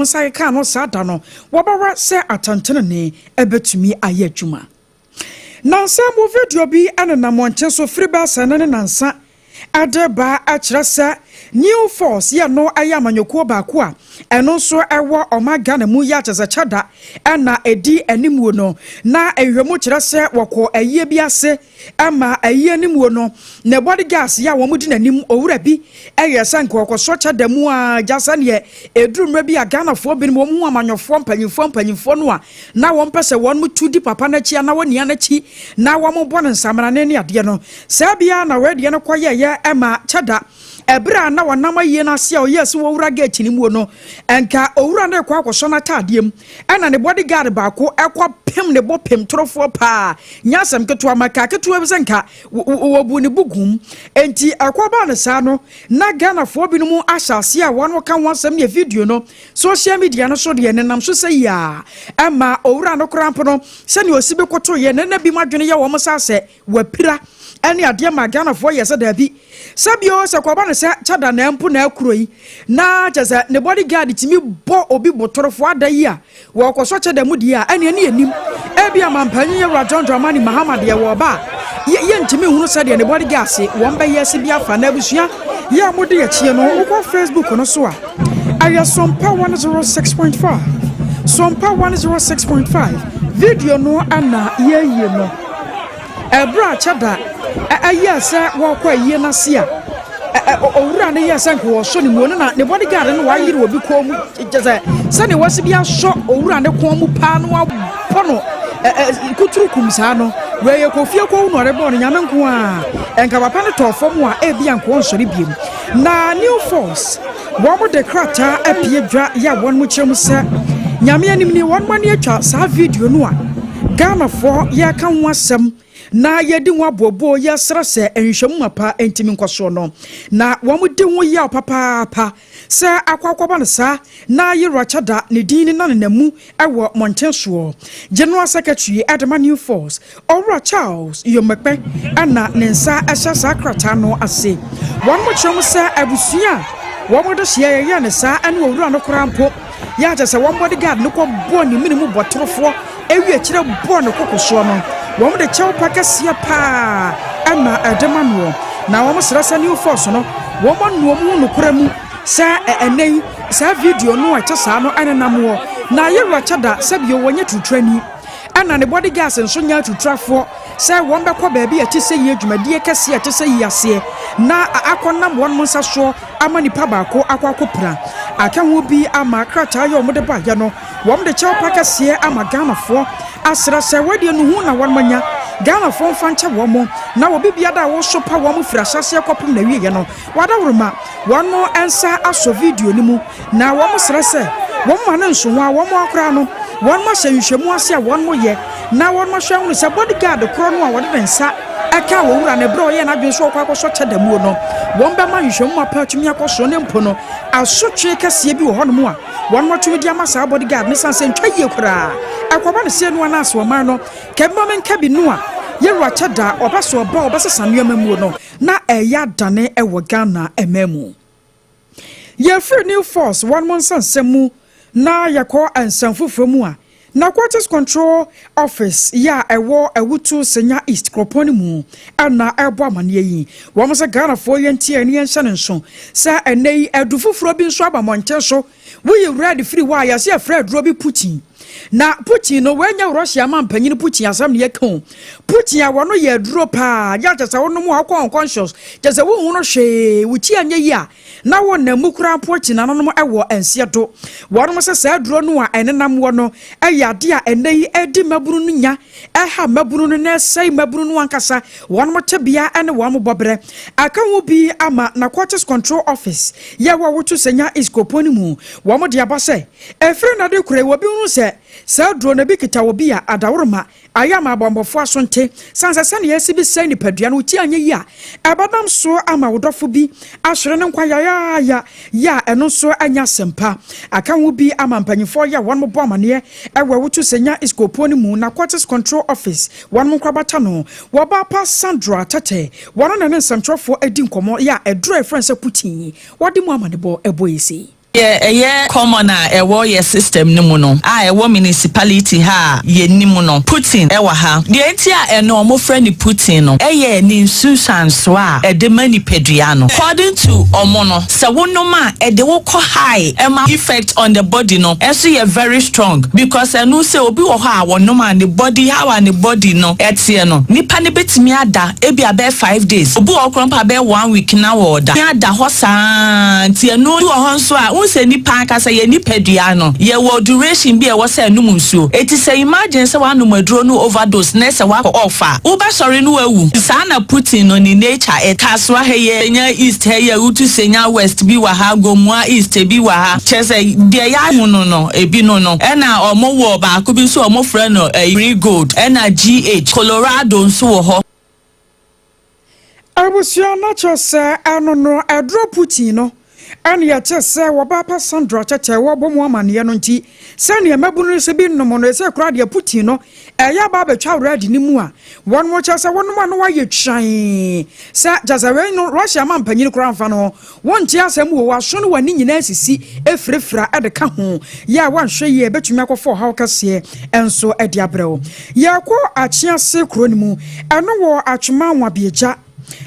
Nsa keka no saa da no, wɔbɛwɛ sɛ atɛntenenee ɛbɛtumi ayɛ adwuma. Nansa mu video bi ɛnenam mmɔnten so firi bɛsɛ ne nansa ɛde ba akyerɛ sɛ New Force yɛ no ɛyɛ amanyɔkuo baako a ɛno nso ɛwɔ ɔman Ghana mu yɛ akyɛ sɛ Kyɛda ɛna ɛdi animuo no, na nhwɛmu kyerɛ sɛ wɔkɔ ayie bi ase ɛma ayie animuo no ne bodyguards yɛ a wɔn di n'anim. Owura bi ɛyɛ sɛ nka ɔkɔsɔ Kyɛda mu a gya sɛneɛ ɛduru mmerɛ bi a Ghanafoɔ binom wɔn ho amanyɔfoɔ mpanyinfoɔ no a na wɔn pɛ sɛ wɔn tu di papa n'akyi ana wɔn nia n'akyi na wɔn bɔ ne nsamrane ne adeɛ no saa bia na wɔadeɛ no kɔyɛyɛ ɛma Kyɛda. Ɛberɛ a na wɔnam ayie no ase a ɔyɛɛ sɛ wɔwura gate no mu no, ɛnka owura no rekɔ akɔsɔ n'ataadeɛ mu ɛna ne bodyguard baako ɛkɔ pem ne bo pem torofoɔ paa. Nyɛ asɛm ketewa ma ka ketewa bi sɛ nka wɔbu ne bo gum. Enti ɛkɔ baa no saa no na Ghanafoɔ binom ahyɛ ase a wɔn ka ho asɛm ne video no social media no so deɛ nenam so sɛ yia ɛma owura no koraa mpo no sɛnea osi bi koto yɛ ne na bi mu adwene yɛ wɔn sa sɛ wapira ɛne adeɛ ma Ghanafoɔ yɛ sɛ daabi, sɛbio sɛ kɔba no sɛ Kyada na mpo na akuro yi na kyɛ sɛ ne bodyguard tumi bɔ obi botorofoɔ ada yi a wɔkɔsɔ Kyada mu deɛ a ɛne ɛne anim ebi amampanyin yɛwura John Dramani Mahama deɛ wɔ ɔba a yɛntumi nhunu sɛdeɛ ne bodyguard se wɔn bɛyɛ ase bi afa. Na abusua yɛ a mode akyie no, wokɔ Facebook no so a, ɛyɛ Sompa 106.5, Sompa 106.5. Video no ana yɛyie no ɛberɛ a Kyɛda ɛyɛ sɛ wɔkɔ ayie no ase a owura no yɛ sɛ nka wɔsɔ ne mu no na ne bodyguard no wayere obi kɔn mu kyɛ sɛ sɛnea wɔsi bi asɔ owura ne kɔn mu paa no wabɔ no kuturu kum saa no wɔyɛ kɔfie kɔwu na ɔrebɔ no. Nyame nko a ɛnka papa no tɔɔ fam a ebi anka ɔnsɔre biem. Na New Force wɔn de krataa apue dwa yɛ a wɔn mo kyerɛ mu sɛ Nyame anim ni wɔn mo ani atwa saa video no a Ghanafoɔ yɛka ho asɛm na yɛdi ho aboɔboɔ, yɛsrɛ sɛ nhwɛmu mapa ntumi nkɔsoɔ no na wɔn di ho yaw papaapa sɛ akɔ akɔba no saa na yɛwura Kyada ne din ne nananamu ɛwɔ mmɔnten soɔ. General Secretary ɛde New Force, Ɔwura Charles Yomekpe, ɛna ne nsa ɛhyɛ saa krataa no ase. Wɔn mo kyerɛ mu sɛ abusua a wɔn de hyia yɛyɛ ne saa ɛne owura no koraa mpo yɛ akyɛ sɛ wɔn bodyguard no kɔ bɔ ne mene mu bɔtorofoɔ ewi akyerɛ bɔ ne koko soɔ no, wɔn de kyɛw pa kɛseɛ paa ɛna ɛde ma noɔ. Na wɔn srɛ sɛ New Force no wɔn anuom ho nokora mu sɛ ɛnɛ yi saa video no a ɛkyɛ saa no ɛnenam wɔ na yɛwura Kyɛda sɛbio wɔnyɛ turuturani ɛna ne bodyguards nso nyɛ atuturafoɔ sɛ wɔn bɛkɔ baabi a ɛte sɛ yie dwumadie kɛseɛ a ɛte sɛ yi aseɛ na akɔnam wɔn mo nsa soɔ ama nipa baako akɔ akɔpira aka ho bi ama krataa yɛ wɔn de baayɛ no. Wɔn de kyɛw pa kɛseɛ ama Ghanafoɔ asrɛ sɛ wɔdeɛ nuhu na wɔn manya Ghanafoɔ mfa nkyɛ wɔn mo na obi biada a wɔso pa wɔn firi ahyɛseɛ kɔpem na wieɛ no wɔadaworoma wɔn mo nsa asɔ video no mu. Na wɔn srɛ sɛ wɔn ma no nso ho a wɔn akora no wɔn mo ahyɛ nhwɛmu ase a wɔn mo yɛ na wɔn mo ahwɛ ahunu sɛ bodyguard korɔ no a wɔde ne nsa ɛka wɔ wura no berɛ a ɔyɛ n'adwene so ɔkɔ akɔsɔ kyɛ da muo no, wɔn bɛma nhwɛmu mapa atumi akɔ so ne mpo no asotwe kɛseɛ bi wɔ hɔnom a wɔn mo atumi de ama saa bodyguard ne san sɛ ntwa yie koraa ɛkɔba ne sɛ no anaasɛ ɔman no kɛbima menka bi no a yɛwura kyɛ da ɔbɛ so ɔba ɔbɛsesa nneɛma muo no na ɛyɛ adane ɛwɔ Ghana ɛma mu. Yɛfiri New Force wɔn mo nsansɛm mu na yɛkɔ nsɛm foforɔ mu a Narcotics Control Office yɛ a ɛwɔ Awutu Senya East kuropɔn no mu ɛna ɛrebɔ amanneɛ yi wɔn sɛ Ghanafoɔ yɛntie ne yɛnhyɛ ne nso sɛ ɛnɛ yi adu foforɔ bi nso aba mmɔnten so. Woyi red firi hɔ a, yɛsɛ yɛfrɛ aduro bi Putin. Na Putin no wɔanya Russia ma mpanyin Putin asɛm ne yɛka o. Putin a wɔno yɛ aduro paa yɛ kyɛ sɛ wonom a wokɔ unconscious, kyɛ sɛ wohu no hwee, wo ti anyɛ yi a na wɔnam mu koraa mpo akyi nananom ɛwɔ nseɛ do. Wɔnom sɛ saa aduro no a ɛnenam wɔ no ɛyɛ ade a ɛnɛ yi ɛdi mmabunu no nya, ɛha mmabunu no na ɛsɛe mmabunu no ankasa wɔnom tebea ɛne wɔn bɔberɛ. Aka ho bi ama Narcotics Control Office yɛ wɔ Woto Senya East kuropɔn no mu wɔn de aba sɛ ɛfiri nade kura wɔ bi hunu sɛ saa aduro no bi kita wɔ bi a adaworoma ayɛ ama abɔnbɔfoɔ aso nte san sɛ sɛnea ɛsi bi sɛe nipadua no, wo ti anyɛ yi a ɛbɛnam so ama wo dɔfo bi ahwere ne nkwa yayaaya yɛ a ɛno nso anya asɛmpa. Aka ho bi ama mpanyinfoɔ yɛ a wɔn bɔ amaneɛ ɛwɔ Woto Senya East kuropɔn no mu Narcotics Control Office wɔn nkorabata no wɔba pa Sandra Tɛtɛ wɔn na ne nsɛmtwerɛfoɔ adi nkɔmmɔ yɛ a ɛduro a ɛfrɛ sɛ Putin wɔde mu amanebɔ ɛbɔ yi sei. Deɛ ɛyɛ common a ɛwɔ yɛ system no mu no a ɛwɔ municipality ha a yɛnim no, Putin ɛwɔ ha. Deɛ nti a ɛno ɔmo frɛ no Putin no ɛyɛ ne nsunsuansoɔ a ɛde ma nipadua no. According to ɔmo no, sɛ wonom a, ɛde wo kɔ high, ɛma effect on the body no ɛso yɛ very strong, because ɛno sɛ obi wɔ hɔ a wɔnom a, ne body, how a ne body no ɛteɛ no, nipa no bɛtumi ada ebi abɛɛ 5 days, obi wɔ hɔ koraa mpo abɛɛ one week na wɔɔda ada hɔ saa. Nti ɛno wɔ hɔ nso a, n sɛ nipa ankasa yɛ nipadua no, yɛwɔ duration bi a ɛwɔ sɛ ɛnum nsuo. Eti sɛ imagine sɛ wanom aduro no overdose na ɛsɛ wakɔ off a, wobɛsɔre no wawu. Saa na Putin no ne nature ɛka so. Ha yɛ Senya East, ha yɛ Awutu Senya West bi wɔ ha, Gomua East bi wɔ ha. Kyerɛ sɛ deɛ yɛahu no, ebi no ɛna ɔmo wɔ baako bi nso a ɔmo frɛ no ɛyi Gold, ɛna GH Colorado nso wɔ hɔ. Abusua no kyerɛ sɛ ɛno no ɛduro Putin no ɛne yɛte sɛ wɔba pa Sandra Kyɛkyɛ wɔbɔ mu amanneɛ no. Nti sɛnea mmabunu no sɛ bi nom no, ɛsɛ koraa deɛ Putin no ɛyɛ aba abɛtwa awurade no mu a, wɔn mo kyerɛ sɛ wɔnom a no wayɛ twan sɛ kyɛ sɛ wei no Russia ma mpanyini koraa mfa no ho. Wɔnte asɛm wɔ wɔaso no, w'ani nyinaa sisi efirafira ɛde ka ho yɛ a, wɔanhwɛ yie ɛbɛtumi akɔfɔ ɔhaw kɛseɛ ɛnso ɛde abrɛ wo. Yɛkɔ Akyease kuro no mu, ɛno wɔ Atwoma Nwabiagya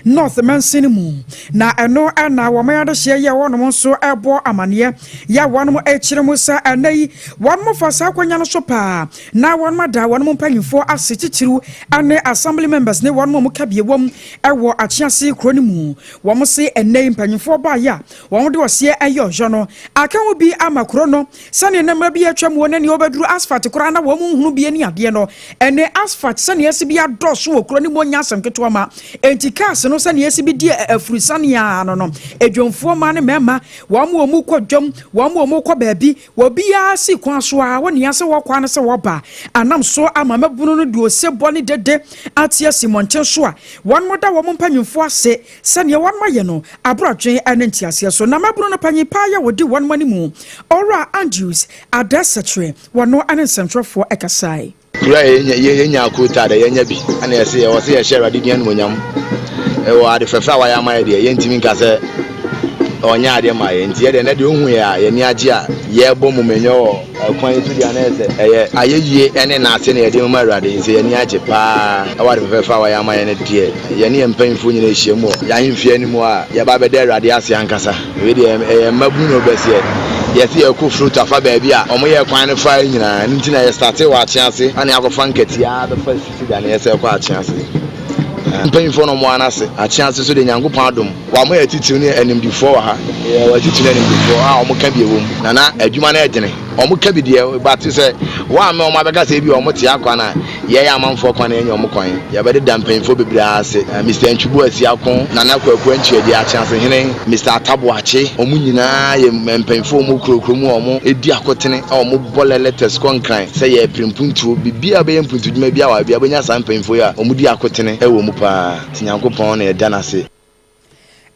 North mansin mu, na ɛno ɛna wɔn adehyeɛ yɛ wɔnom nso ɛbɔ amanneɛ yɛ wɔnom akyerɛ mu sɛ ɛnɛ yi wɔnom fa saa akonnwa no so paa na wɔnom ada wɔnom mpanyinfoɔ ase, titiriw ɛne assembly members ne wɔnom a wɔka bie wɔm ɛwɔ Akyease kuro no mu. Wɔn se ɛnɛ yi mpanyinfoɔ baayɛ a wɔn de ɔseɛ ɛyɛ ɔyɔ no aka ho bi ama kuro no, sɛnea nneɛma bi atwa mu ne nea wɔbɛduru asphalt koraa na wɔn nhunu bie ne adeɛ no. Ɛne asphalt sɛnea ɛsi bi adɔɔso wɔ kuro no mu ɔnya asɛm ketewa ma enti cars no sɛnea ɛsi bi di afurusaneɛ no edwomfoɔ mmaa ne mmarima, wɔn a wɔn kɔ dwam, wɔn a wɔn kɔ baabi, obiara si kwan so a wɔn nia sɛ wɔkɔ ano sɛ wɔba anam so ama mɛbunu no de ose bɔ ne dede ate asi mmɔnten so a wɔn mo da wɔn mpanyinfoɔ ase sɛnea wɔn ayɛ no aborɔdwen ne nteaseɛ so. Na mɛbunu no panyin paa yɛ wɔdi wɔn anim, Ɔwura Andrews Adɛsɛkyerɛ, wɔn ne nsɛntwerɛfoɔ ɛkasae. Kura yɛnya akota dɛ yɛnya bi ɛna yɛsɛ yɛwɔ sɛ yɛhyɛ Awurade din animonyam ɛwɔ ade fɛfɛ a wayɛ ama yɛ. Deɛ yɛntumi nka sɛ ɔnyɛ adeɛ ma yɛ, nti yɛdeɛ nɛ deɛ ohu yɛ a, yɛni agye a yɛbɔ mumɛnyɛ wɔ ɛkwan yi so deɛ, anayɛ sɛ ɛyɛ ayɛyie ɛne naase na yɛde ma Awurade. Nti yɛni agye paa ɛwɔ ade fɛfɛ a wayɛ ama yɛ no. Deɛ yɛne yɛn mpanyinfoɔ nyinaa ahyia mu wɔ yɛahemfie anim a yɛba bɛda Awurade ase ankasa. Wei deɛ ɛyɛ mmabunu na ɔbɛseɛ yɛsɛ yɛkɔ fruit afa baabi a ɔmo yɛ kwan no fa nyinaa. Ɛno nti na yɛ start wɔ akye ase ana yɛakɔfa nkatia bɛfa sisi da ne yɛsɛ kɔ akye ase. Mpanyinfoɔ no ɔmo ana ase akye ase so de Nyankopɔn adom wɔn mo yɛ titiriw ne animdifoɔ wɔ ha. Yɛwɔ titiriw ne animdifoɔ a ɔmo ka bi ɛwɔ mu na adwuma no ɛdene. Ɔmo ka bi deɛ bate sɛ wɔn a ɔmo abɛka sɛ ebi ɔmo te akwan a yɛyɛ amanfoɔ kwan yɛnyɛ ɔmo kwan. Yɛbɛde da mpanyinfoɔ bebree ase: Mr Ntwibu Asiako, Nana Kwaku Antwiadi, Akyeasehene Mr Ataboakye. Ɔmo nyinaa yɛ mpanyinfoɔ ɔmo kurakura mu a ɔmo edi akotene a ɔmo bɔ lɛlɛtɛs kɔ Nkran sɛ yɛpere mpuntuo biribiara bɛyɛ mpuntudwuma bi a wɔ bia bɛnya saa mpanyinfoɔ yi a ɔmo di akotene ɛwɔ mu paa. Nti Nyankopɔn na yɛda n'ase.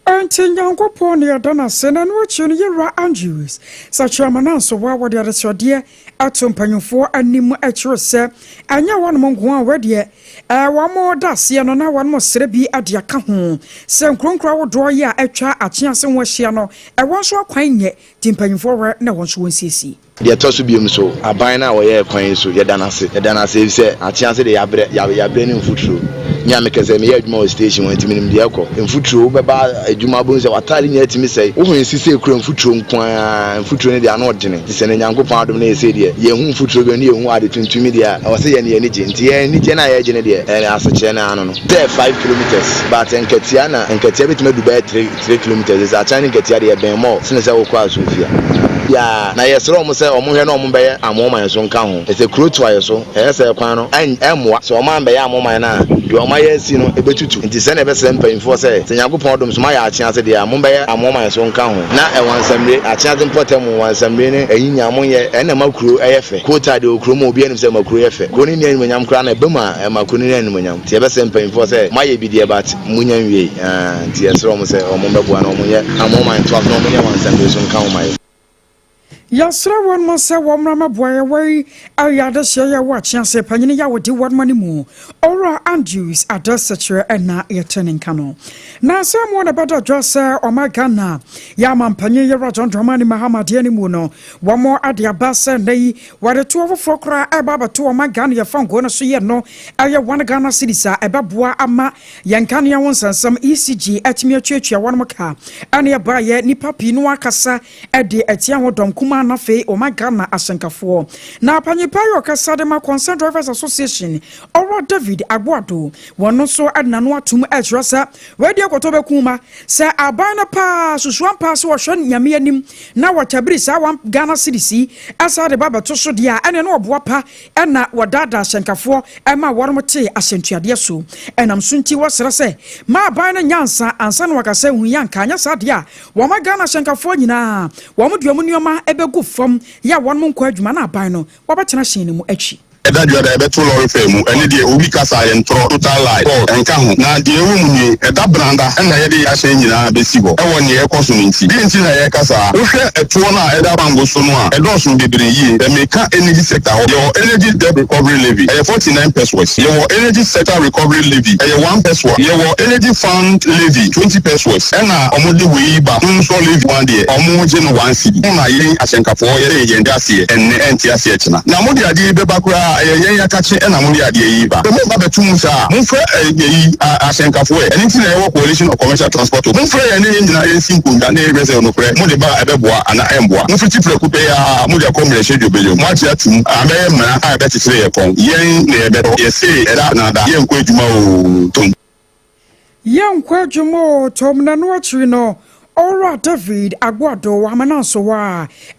Nti Nyankopɔn ne yɛda no ase. Na no akyi no, yɛwura Andrews Sakyerɛma nso wa wɔde adesrɛdeɛ ato mpanyimfoɔ anim kyerɛ sɛ ɛnyɛ wɔnom nko a wɔdeɛ wɔn da aseɛ no, na wɔnom srɛ bi ade aka ho sɛ nkuronkuro ahodoɔ yi a atwa Akyease ho ahyia no, ɛwɔ nso akwan nyɛ, nti mpanyimfoɔ hwɛ na wɔn nso wɔn siesie. Deɛ ɛtɔ so biom so, aban no a wɔyɛɛ kwan yi so, yɛda no ase, yɛda no ase efisɛ Akyease de yɛabrɛ, yɛabrɛ ne mfuturo. Me a mekɛ sɛ meyɛ adwuma wɔ station hɔ, nti menim deɛ ɛkɔ mfuturo. Wobɛba adwuma wobɛhu sɛ w'ataade nyinaa tumi sɛe, wohu nsi sɛ ekura mfuturo nko ara. Mfuturo no deɛ ano ɔdene, nti sɛ ne Nyankopɔn adom no yɛ sɛ deɛ yɛhu mfuturo bi no, yɛhu ade tuntum yi deɛ a, ɛwɔ sɛ yɛne yɛni gye. Nti yɛn anigye no a yɛgye no deɛ, ɛyɛ asekyerɛ no ano no sɛ 5 kilometers, but nkatia na nkatia bɛtumi adu bɛyɛ 3 kilometers. Sɛ Akyɛn ne Nkatia deɛ, ɛbɛn mɔ sene sɛ wokɔ Asofia bia. Na yɛsrɛ ɔmo sɛ ɔmo hwɛ na ɔmo bɛyɛ amoman so nka ho. Ɛsɛ kuro toa yɛ so, ɛyɛ sɛ kwan no ɛmmoa sɛ ɔmo ambɛyɛ amoman no a, deɛ ɔmo ayɛ asi no ɛbɛtutu. Nti sɛnea ɛbɛsrɛ mpanyinfoɔ sɛ Nyankopɔn dom so moayɛ Akyease deɛ a, mombɛyɛ amoman so nka ho. Na ɛwansammire Akyease mpɔtam wansammire ne ɛnyinya monyɛ ɛna ma kuro ɛyɛ fɛ. Kota deɛ, wɔ kuro mu obi anim sɛ ma kuro yɛ fɛ, kuro no nni animonyam koraa na ɛbɛ mu a, ɛma kuro no nni animonyam. Nti yɛbɛsrɛ mpanyinfoɔ sɛ moayɛ bi deɛ, but monya nwie. Nti yɛsrɛ ɔmo sɛ ɔmo mbɛboa na ɔmo nyɛ amoman toa so na ɔmo nyɛ wansammire so nka ho ma yɛ. Yɛsrɛ wɔn mo sɛ wɔmmra mmɛboa yɛn. Wei yɛ adehyeɛ yɛ wɔ Akyease panyini yɛ a wɔdi wɔn anim, Owura Andrews Adesekyerɛ na yɛte ne nka no. Na nsɛm mu na ɛbɛda dwa sɛ ɔma Ghana yɛ amampanyin Yɛwura John Dramani Mahama deɛ no mu no, wɔn ade aba sɛ nnɛ yi wɔde toɔ foforɔ koraa ɛreba abɛto ɔman Ghana yɛ fangoo no so yɛ no ɛyɛ 1 Ghana cedis a ɛbɛboa ama yɛn nkanea ho nsɛnsɛm ECG atumi atuatua wɔn ka ɛne ɛbaeɛ nnipa pii no akasa de atia ho dɔm kumaa na afei wɔma Ghana ahyɛnkafoɔ. Na panyin pa yi ɔkasa de ma Concerned Drivers Association, Owura David Agboado, wɔn nso de n'ano atom ɛkyerɛ sɛ wɔadi akɔtɔ bɛku ma sɛ aban no paa susu ampa sɛ wɔhwɛ Nyame anim na wɔtabiri saa 1 Ghana cedis yi ɛsa de ba bɛto so deɛ a ɛne no ɔboa pa ɛna wɔdaadaa ahyɛnkafoɔ ɛma wɔnom tee ahyɛntuadeɛ so. Ɛnam so nti wɔsrɛ sɛ ma aban no nyansa ansa na wakasa hu yɛ anka anyɛ saa deɛ a wɔma Ghana ahyɛnkafoɔ nyinaa wɔn de wɔn nneɛma bɛgu fam yɛ a wɔnom nkɔ adwuma na aban no wɔbɛtena hyɛn no mu akyi. Ɛda dwa da yɛbɛto lɔre fare mu. Ɛne deɛ obi kasa yɛ ntorɔ, total lie. Paul, ɛnka ho. Na deɛ ɛwɔ mu nie, ɛda branda ɛna yɛde yɛn ahyɛn nyinaa bɛsi hɔ ɛwɔ neɛ ɛkɔ so no nti. Deɛ nti na yɛreka saa? Wohwɛ ɛtoɔ no a ɛda bango so no a, ɛdɔɔso bebree yie. Sɛ meka energy sector hɔ, yɛwɔ energy debt recovery levy, ɛyɛ 49 pesewas. Yɛwɔ energy sector recovery levy, ɛyɛ 1 pesewa. Yɛwɔ energy fund levy, 20 pesewas. Ɛna wɔde wei ba, dumsor levy one deɛ, wɔgye no 1 cedi. Ho na yɛn ahyɛnkafoɔ yɛyɛ yɛn de aseɛ ɛnnɛ, ɛnte aseɛ kyena. Na mode adeɛ yi bɛba koraa a, ɛyɛ yɛn akakye ɛna mode adeɛ yi ba. Sɛ moba bɛto mu saa a, momfrɛ ɛyi ahyɛnkafoɔ ɛ. Ɛno nti na yɛwɔ Coalition of Commercial Transport. Momfrɛ yɛn ne yɛn nyinaa yɛnsi nkonnwa na yɛnhwɛ sɛ nokorɛ mode ba a ɛbɛboa anaa ɛmmoa. Mofiti prɛko pɛ yi ara mode akɔ mmarahyɛdwabadwam. Moagye atom a, abɛyɛ mmara a ɛbɛkyekyere yɛn kɔn. Yɛn na yɛbɛtɔ. Yɛse ɛda anaa da, yɛnkɔ adwuma oo, tom. Yɛnkɔ adwuma oo, tom. Na ɛno akyiri no, Owura David Agboado wɔ Amanansowa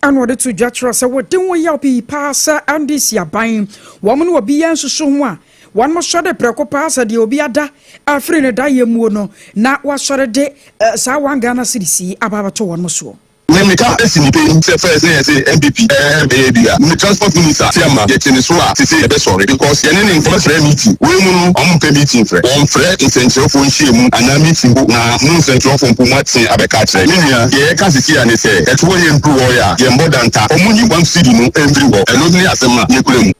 a ɛna ɔde to dwa kyerɛ sɛ wɔdi ho yaw pii paa sɛ NDC aban wɔn ne obi yɛ nsusu ho a wɔn sɔre prɛko paa sɛ deɛ obi ada afiri ne daeɛ muo no na wasɔre de saa 1 Ghana cedis yi aba abɛto wɔn soɔ. Me meka si ne pɛn sɛ first na yɛse NPP ɛbɛyɛ bi a me transport minister Asiama yɛte ne so a sesei yɛbɛsɔre because yɛne ne nkɔ bɛfrɛ meeting wei mu no ɔmo mpɛ meeting frɛ wɔnfrɛ nsɛnkyerɛwfoɔ nhyiamu anaa meeting mpo na mo nsɛnkyerɛwfoɔ mpo moate abɛka akyerɛ me nua deɛ yɛka sesei a ne sɛ ɛtoɔ yɛ mfiri hɔ yɛ a yɛnbɔ danta ɔmo nyi one cedi no mfiri hɔ ɛno ne asɛm a yɛkura mu.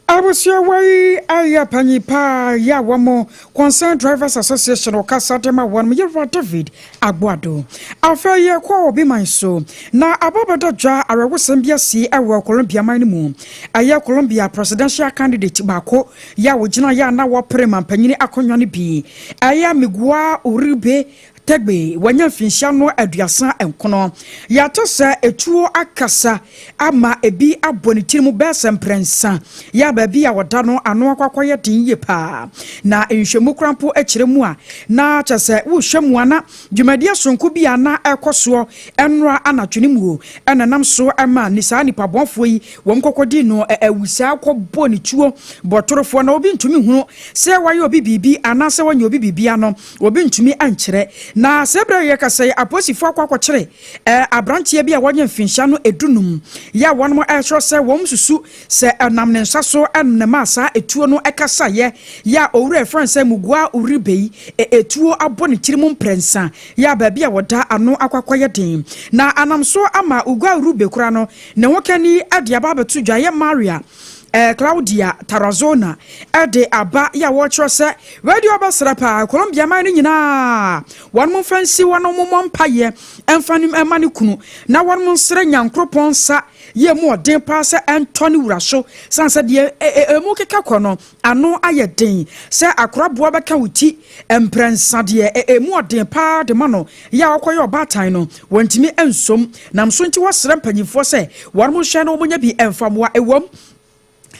Abusua wei ayɛ panyin paa yi a wɔn Concerned Drivers Association ɔkasa de ma wɔn Yewura David Agboado. Afei yɛkɔ obi man so na aba bɛda dwa awerɛhosɛm bi asi wɔ Colombia man no mu. Ɛyɛ Colombia presidential candidate baako yɛ a wɔgyina yɛ a na wɔpere mampanyini akonnwa no bi. Ɛyɛ Miguel Uribe Tegbe, wanya mfinhyia no 39. Yɛate sɛ etuo akasa ama ebi abɔ ne tiri mu bɛyɛ sɛ mprɛnsa. Yɛ a baabi a ɔda no ano akɔ akɔyɛ den yie paa. Na nhwɛmu koraa mpo kyerɛ mu a, na kyerɛ sɛ wohwɛ mu a na dwumadie sononko bi a na ɛrekɔ soɔ nnora anadwo no mu na ɛnam so ma ne saa nnipa bɔnfoɔ yi wɔn kɔkɔdii no awusaa kɔbɔɔ ne tuo bɔtorofoɔ. Na obi ntumi nhunu sɛ wayɛ obi biribi anaasɛ wanyɛ obi biribi ano. Obi ntumi nkyerɛ. Na saa berɛ a yɛrekasa yi, apolisifoɔ akɔ akɔkyere aberanteɛ bi a wanya mfinhyia no 15 yɛ a wɔn ɛrekyerɛ sɛ wɔn susu sɛ ɛnam ne nsa so na ɛmaa saa etuo no kasaeɛ yɛ a owura ɛfrɛ no sɛ Mugua Uribe yi etuo abɔ ne tiri mu mprɛnsa yɛ a baabi a wɔda ano akɔ akɔyɛ den na anam so ama Ugua Uribe koraa no ne ho kani de aba abɛto dwa yɛ Maria Claudia Tarazona de aba yi a wɔrekyerɛ sɛ wei deɛ ɔbɛsrɛ paa Colombia man no nyinaa wɔn mfa nsi wɔn mmɔ mpaeɛ mfa no mma ne kunu na wɔn nsrɛ Nyankoropɔn nsa yɛ mu ɔden paa sɛ ɛntɔ ne wura so san sɛ deɛ emu keka kɔ no ano ayɛ den sɛ akoraboa bɛka wo ti mprɛnsa deɛ emu ɔden paa de ma no yɛ a ɔkɔyɛ ɔbaatan no wɔntumi nsom nam so nti wɔsrɛ mpanyinfoɔ sɛ wɔn nhwɛ na wɔn nya bi mfa mmoa. Ɛwom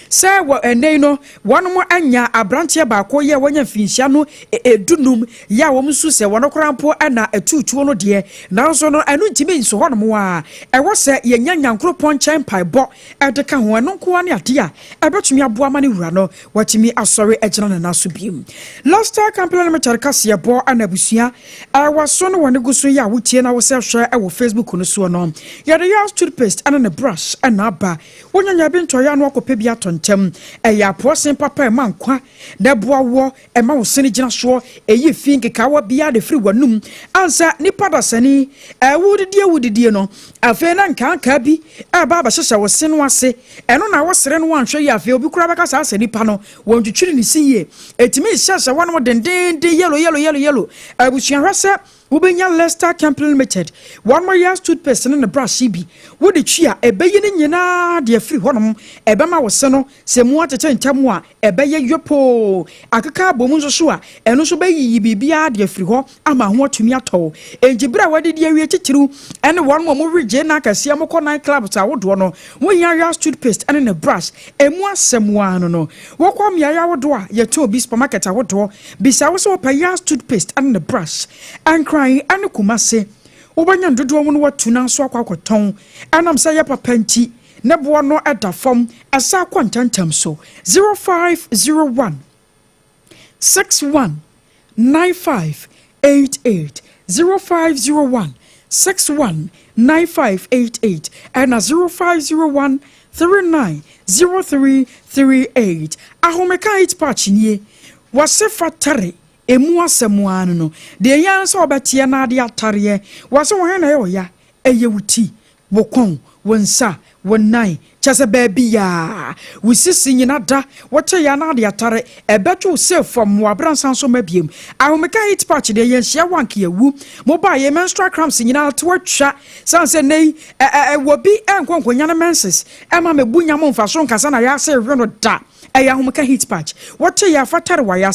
sɛ wɔ ɛnɛ yi no wɔn anya aberanteɛ baako yɛ wɔnya mfinhyia no 15 yɛ a wɔn nso sɛ wɔn koraa mpo na ɛtuutuo no deɛ, nanso no ɛno ntumi nso hɔnom a ɛwɔ sɛ yɛnya Nyankoropɔn nkyɛn mpaebɔ ɛde ka ho. Ɛno nko ara ne adeɛ a ɛbɛtumi aboa ma ne wura no watumi asɔre agyina ne nan so bio. Lester Company Limited kaseɛbɔ na abusua ɛwɔ so no wɔne gu so yɛ a wotie na wosɛ hwɛ ɛwɔ Facebook no soɔ no. Yɛde Yas toothpaste ɛne ne brush ɛna aba. Wonyanya bi ntɔyɛ ano akɔpɛ bi atɔ. atɔ ntɛm. Ɛyɛ apoɔsen papa ɛma nkwa na ɛboa wɔ ɛma wo sene gyina soɔ, ɛyi fi nkekaawa biara de firi w'anum ansa nipa dasani ɛwo didie wo didie no. Afei na nkankaa bi ɛba abɛhyehyɛ wo se no ase, ɛno na wɔsere no wanhwɛ yi. Afei obi koraa bɛka saa sɛ nipa no wɔntwitwiri ne si yie, ɛtumi hyɛhyɛ wɔnom dendenden, yellow yellow yellow yellow. Abusua, hwɛ sɛ wobɛnya Lester Company Limited wɔn mo yɛ toothpaste ne ne brush bi wode twi a, ɛbɛyi ne nyinaa de afiri hɔnom. Ɛbɛma wo se no sɛ mu atete ntɛm a, ɛbɛyɛ yopoo akeka abɔ mu nso so a, ɛno nso bɛyiyi biribiara de afiri hɔ ama ho atumi atɔ. Enti berɛ a wɔadidi awie titiriw ɛne wɔn mo mo regye na akɛseɛ mokɔ night clubs ahodoɔ no, wohia yɛ toothpaste ɛne ne brush. Ɛmu asɛm waa no wɔkɔ mmeaeɛ ahodoɔ a yɛtɔn obi, supermarket ahodoɔ, bisa wo sɛ wɔpɛ yɛ toothpaste ɛne ne brush. Ɛnkran ɛne Kumase wobɛnya dodoɔ mu no, watu nanso akɔ akɔtɔn. Ɛnam sɛ yɛ papa nti, ne boɔ no ɛda fam, ɛsa akɔ ntɛntɛm so. 0501 61 95 88, 0501 61 9588 ɛna 0501 39 0338. Ahomeka 8 patch nie, wɔse fa tare. Emu asɛm ara no deɛ yɛn sɛ wɔbɛteɛ na ade atareɛ. Wɔsɛ wɔn na ɛyɛ ɔya, ɛyɛ wo ti, wo kɔn, wo nsa, wo nan, kyɛ sɛ baabi yaa wo sisi nyina da wɔte yɛ na ade atare, ɛbɛtwe wo sɛ fam wɔ abransa nso ma biem. Ahomeka heat patch deɛ, yɛnhyia wank yɛwu mobaa yɛ menstrual cramps nyinaa to atwa san sɛ nnɛ yi ɛwɔ bi ɛnkɔ nkɔnya no menses ɛma mebu nya mo mfa so nkasa na yɛase hwɛ no da. Ɛyɛ ahomeka heat patch, wɔte yɛ afatare wɔ ayɛ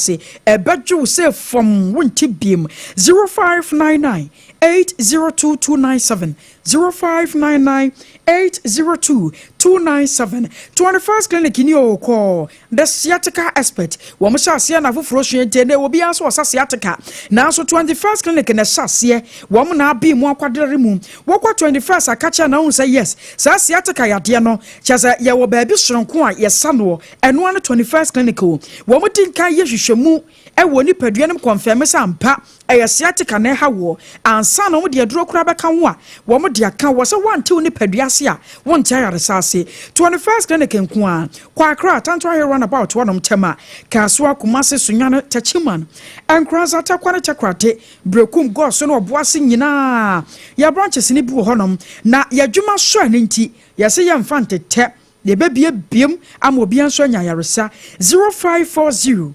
ɛbɛdwe wo sɛ fam, wonte biem. 0599 802297, 0599 802297. 21st Clinic ni o kɔ the sciatica expert. Wɔn hyɛ aseɛ na afoforɔ sua nti ɛnɛ obiara nso wɔsa sciatica, nanso 21st Clinic na ɛhyɛ aseɛ. Wɔn na abi mu akwadare mu. Wɔkɔ 21st akakyɛ na ahun sɛ yes, saa sciatica yadeɛ no kyɛ sɛ yɛwɔ baabi soronko a yɛsa noɔ, ɛnoa no 21st Clinic o. Wɔn di nkan yɛ hwehwɛmu ɛwɔ nipadua no mu, confirm sɛ ampa ɛyɛ sciatica na ɛha wɔ ansa na wɔn de aduro koraa bɛka ho a, wɔn de aka wɔ sɛ wɔntew nipadua ase a, wɔnte ayaresa ase. 21st Clinic nko a kɔ Akra, Tanto Hill roundabout wɔnom, Tɛma, Kasoa, Kumase, Sunyane, Tɛkyiman, Nkoranza, Takwa ne Tɛkorate, Brekum, Gɔso ne Ɔboase nyinaa yɛ branches ne bi wɔ hɔnom. Na yɛadwuma so a ne nti yɛsɛ yɛmfa ntetɛ, yɛbɛbie biem ama obiara nso anya ayaresa. 0540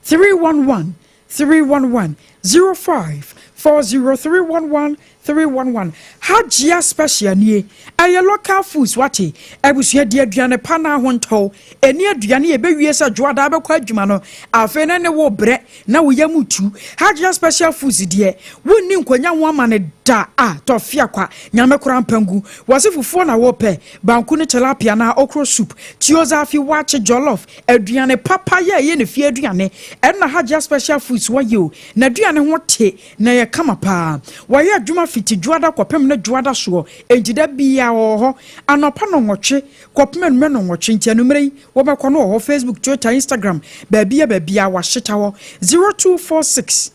311 311, 05 40 311 311. Hajia Special nie, ɛyɛ local foods. Wate abusua, di aduane pa na ahontɔw ɛni aduane yɛbɛwie sɛ dwoada bɛkɔ adwuma no, afei ne ne wo brɛ na woyɛ mu tu. Hajia Special Foods deɛ, wonni nkonya ho ama ne da a tɔfia kwa nyame kora mpangu. Wɔse fufuo na wɔpɛ, banku ne tilapia na okro soup, tuo zaafi, wakye, jollof, aduane papa yɛ ɛyɛ ne fie aduane. Ɛnna Hajia Special Foods wɔyɛ o, na aduane ho te na yɛ kama paa. Wɔyɛ adwuma fiti dwoada kɔpem ne dwoada soɔ, enti da bia wɔwɔ hɔ anɔpa 8 kɔpem anumɛ 8. Nti anummerɛ yi wɔbɛkɔ no wɔ hɔ. Facebook, Twitter, Instagram, baabia baabia wɔahyeta hɔ. 0246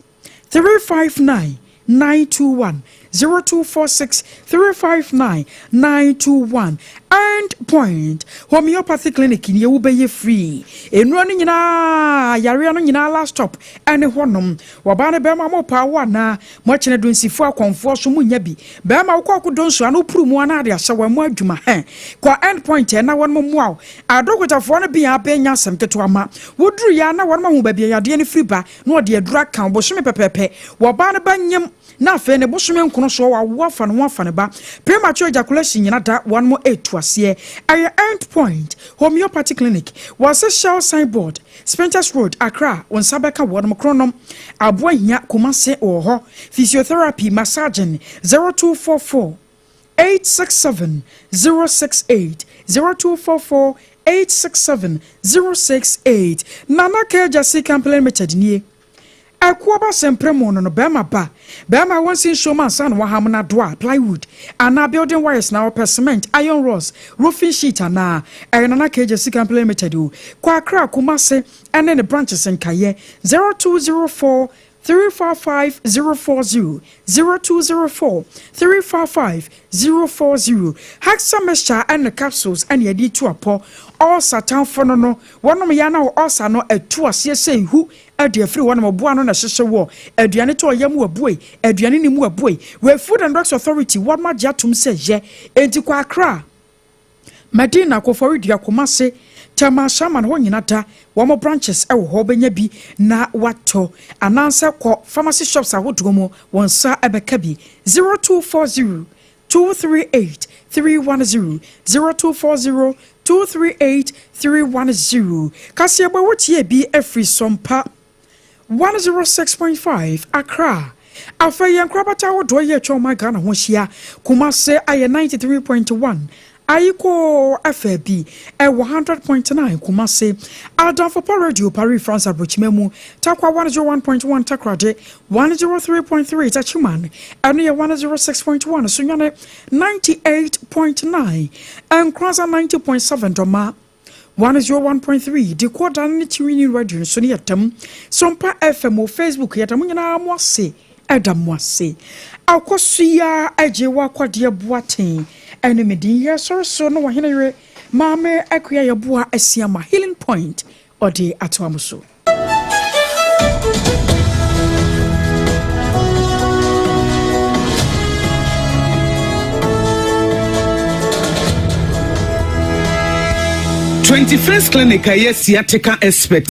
359 921, 0246 359 921. End Point Homeopathy Clinic ni ewu bɛyɛ free. Nnuro no nyinaa, yareɛ no nyinaa, last stop ɛne hɔnom. Wɔbaa no bɛrima mo paa wo anaa mo akyerɛ dunsifo akɔnfoɔ so mo nya bi. Bɛrima wokɔ akodo nso ano puru mu ana ade ahyɛ wɔn mo adwuma hɛn kɔ End Point ɛna wɔn mo mmoa wo. Adɔkotafoɔ no bi a abɛnya asɛm ketewa ma woduru yɛ na wɔn ahu baabi a yadeɛ no firi ba na wɔde aduru aka bosome pɛpɛɛpɛ. Wɔbaa no ba nyam na afei ne bosome nkono soɔ wawo afa ne ho afa ne ba. Premature ejaculation nyina da wɔn mo etu aseɛ. Ɛyɛ End Point Homeopathy Clinic, wɔsɛ Shell signboard, Spintex Road, Accra. Wɔn nsa bɛka wɔn mo kronom. Aboa hia Kumase wɔ hɔ, physiotherapy, massaging. 0244 867 068, 0244 867 068. Nana Kɛgyasi Company Limited nie. Ɛkoɔ ba sɛmprɛ mu no, bɛrima ba bɛrima wɔn si nsuom ansa na waham na doa plywood anaa building wires na wɔpɛ cement, iron rods, roofing sheet anaa ɛyɛ Nana Kɛgyasi Company Limited o. Kɔ Akra, Kumase ɛne ne branches nkayɛ. 0204 355 040, 0204 355 040. Haxa mixture ɛne capsules ɛne yɛde tu apɔ ɔɔsa tamfo no. Wɔnom yɛ na ɔɔsa no atu aseɛ sɛ ihu ɛde afiri wɔnom ɔboa no na ɛhyehyɛ wɔ aduane to ɔyɛ mu abue, aduane ne mu abue. Wɔ Food and Drugs Authority wɔn agye atom sɛ yɛ enti kɔ Akra, Madina, Koforidua, Kumase, Tema, Ashaiman hɔ nyina da wɔn branches ɛwɔ hɔ, bɛnya bi na watɔ, anaasɛ kɔ pharmacy shops ahodoɔ mu, wɔn nsa ɛbɛka bi. 0240 238 310, 0240 238 310. Kaseɛbɔ wotie bi afiri Sɔmpa 106.5 Accra. Afei yɛn nkorabata ahodoɔ yɛ atwa ɔman Ghana ho ahyia. Kumase ayɛ 93.1, Ayiko afa bi ɛwɔ 100.9 Kumase, Adamfopa Radio Paris France aburokyima mu, Takwa 101.1, Takrade 103.3, Tachiman ɛno yɛ 106.1, Sunyane 98.9, Nkrasa 90.7, Dɔma 101.3, Dekoda ne Tiwini Radio nso ne yɛdam Sompa FM wɔ Facebook. Yɛda mo nyinaa mo ase, ɛda mo ase. Akɔ so yi a agye wɔ akɔdeɛ boaten ɛne medin yɛ sɔre so no wɔhene yere Maame Akua Yɛboa Asiama Healing Point ɔde atoa mo so. 21st Clinic a ɛyɛ sciatica expert.